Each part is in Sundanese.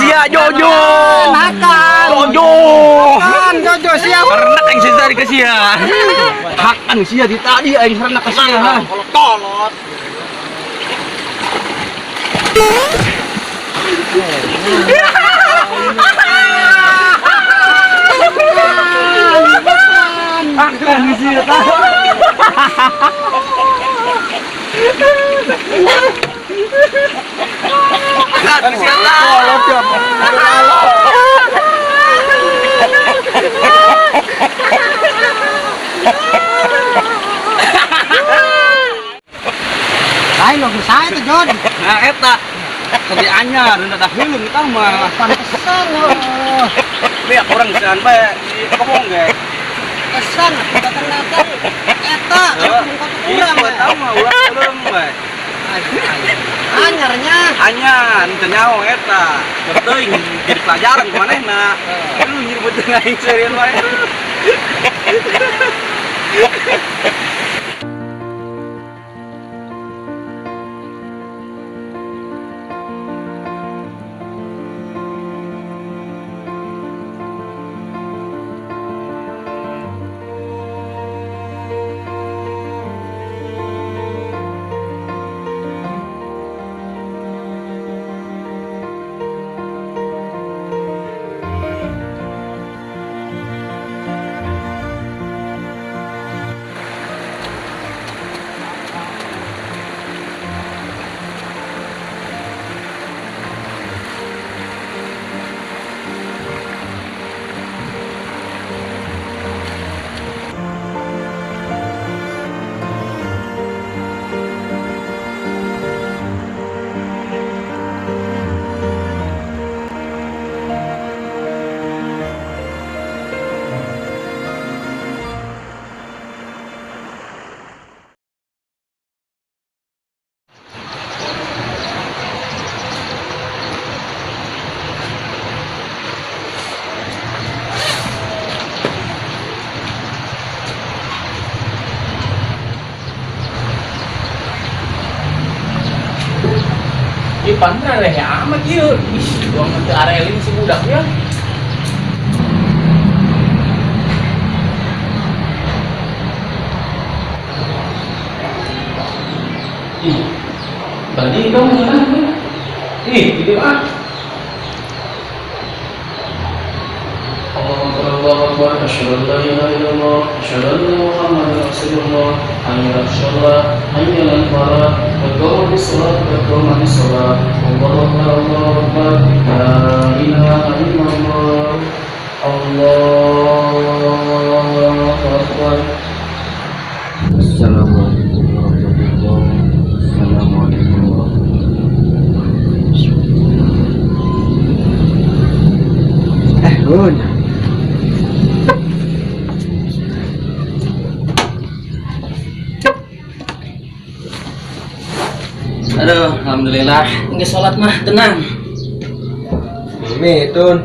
Sia Jojo. Makan. Jojo. Kan Jojo siap. Karena aing sih dari ke sia. Hakan sia di tadi aing karena ke sia. Tolot. Hakan sia. Hakan sia. Tolot ya. Lain lo saya tuh Jon. Nah eta. Tadi anyar udah dah heuleuh kita mah. Pantesan lo. Lihat orang jalan bae di kebong ge. Kesan datang-datang eta Iya, kurang. tahu mah ulah heuleuh bae. Anyarnya. Anyar teu nyaho eta. Teuing jadi pelajaran ku manehna. Aduh nyebut aing serius wae. Ih, panteran aneh amat ieu. Ih, doang teu areling si budak ya. Ih, tadi kamu mana? Ih, gitu ah. Allahu akbar, Allahu akbar, asyhadu an la ilaha illallah, asyhadu anna Muhammadan rasulullah, hayya 'alas shalah, hayya 'alal falah, qad qamatis shalah, qad qamatis shalah, Allahu akbar, Allahu akbar, la ilaha illallah, Allahu akbar. Assalamualaikum warahmatullahi wabarakatuh. Assalamualaikum warahmatullahi wabarakatuh. Hun. Aduh, alhamdulillah. Nggak sholat mah tenang. Ini Tun.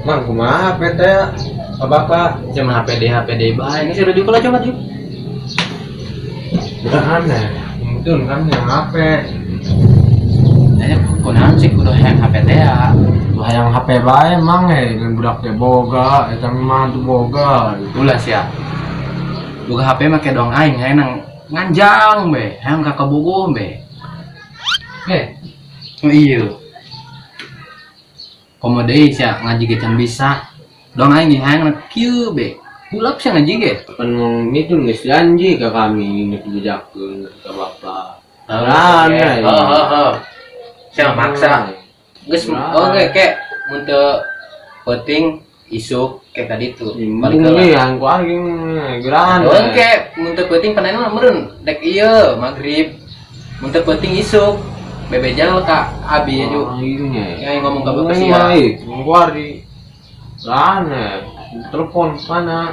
Mang kumaha HP teh? Ka bapak. Cuma HP D, HP D bae. Ini sih rujuk lah coba yuk. Bukan aneh. Tun kan yang HP. Nanya kunaon sih kudu hayang HP teh ya. Lah yang HP bae mang eh budak teh boga, eta mah tuh boga. Ulah sia. Boga HP make doang aing hayang nang nganjang be, hayang ka kabogoh be. Eh, Oh iya. Komo deui sia ngaji ge can bisa. Doang aing ge hayang na kieu be. Hulap sia ngaji ge. Kan mang itu geus janji ka kami nek dibejakeun ka bapak. Heeh, Aneh. heeh. Sia maksa. Geus oke ke mun teu penting isuk kayak tadi tuh. Balik Balik heula. lagi yang ku aing geran. Oke, mun teu penting panen mah meureun dek ieu magrib. Mun teu penting isuk bebejan ka abi ju. Yang ngomong ka bapak sia. Keluar di Aneh. Telepon mana?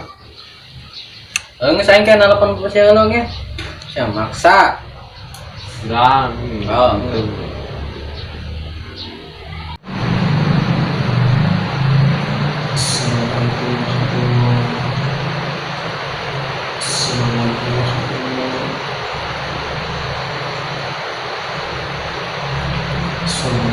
Geus aing kan nelpon bapak sia lo ge. Sia maksa. Dan. Oh. Assalamualaikum warahmatullahi wabarakatuh. Assalamualaikum warahmatullahi wabarakatuh. Assalamualaikum.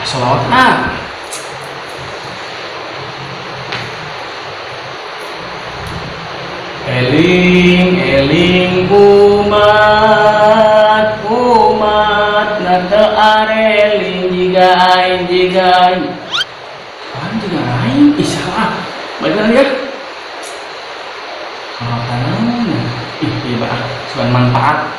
Salawat ah. Eling eling umat umat na teu areling jiga aing jiga aing. Apaan jiga aing? Ih salah. Balik lagi ya. Makanan. Ih iya bah, suan manfaat.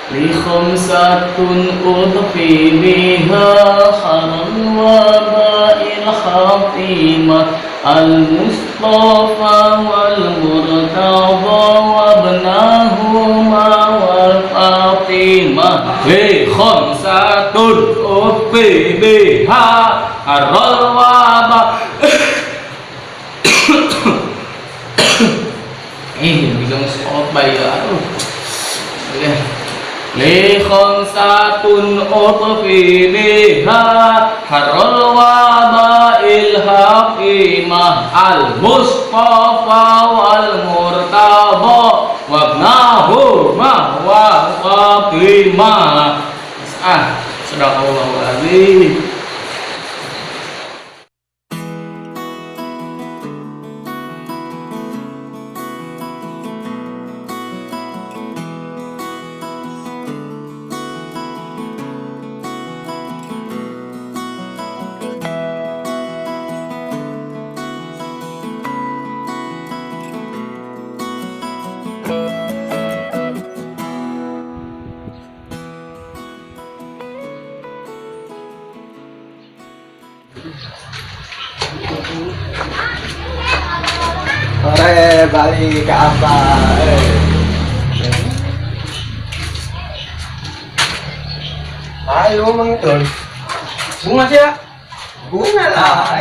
Li khamsatun udfi biha haram wa ba'il khatimah al-Mustafa wal Murtada wa ibnahuma wal Fatimah. Li khamsatun udfi biha haram wa ba. Bisa nge-stop bae ya. Aduh. Li khamsatun udfi biha harul waba'il hakimah al-Mustafa wal Murtada wa ibnahuma wa Fatimah. Ah, sadaqallahul azim. Sore balik ke apa? Ayo mang itu. Bunga sih ya? Bunga lah.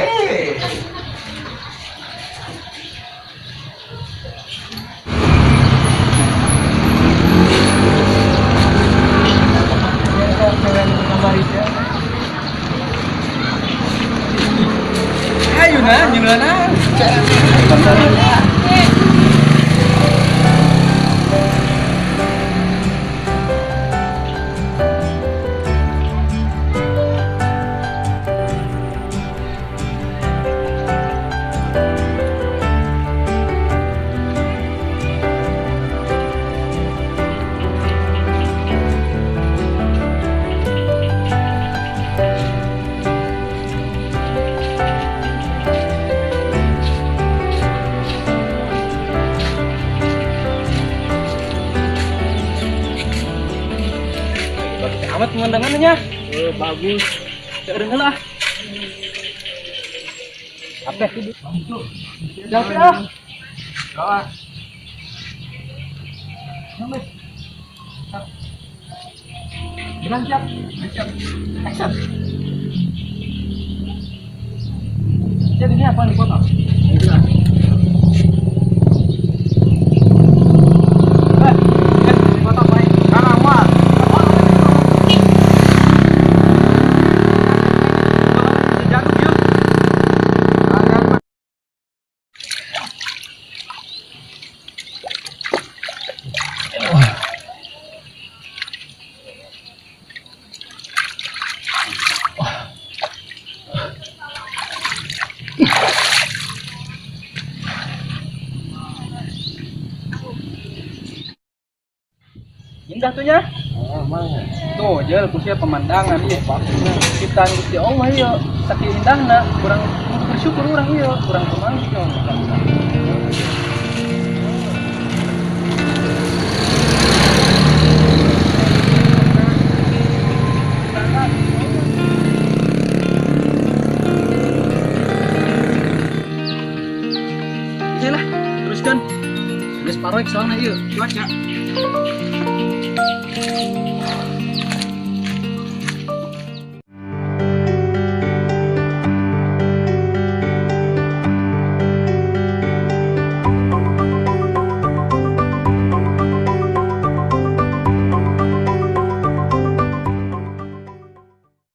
Ayo nah, gimana? Amat pemandangannya. Bagus. Cek lah. Apa? Jauh ah. Bilang siap. Siap. Action. Jadi ini apa nih foto? Indah tuh nya. Tuh, jel kursi pemandangan iya. Ciptaan Gusti Allah iya. Saking indahna, kurang bersyukur urang iya, kurang pemanggih. Lah, teruskan. Geus paroek soalna ieu cuaca.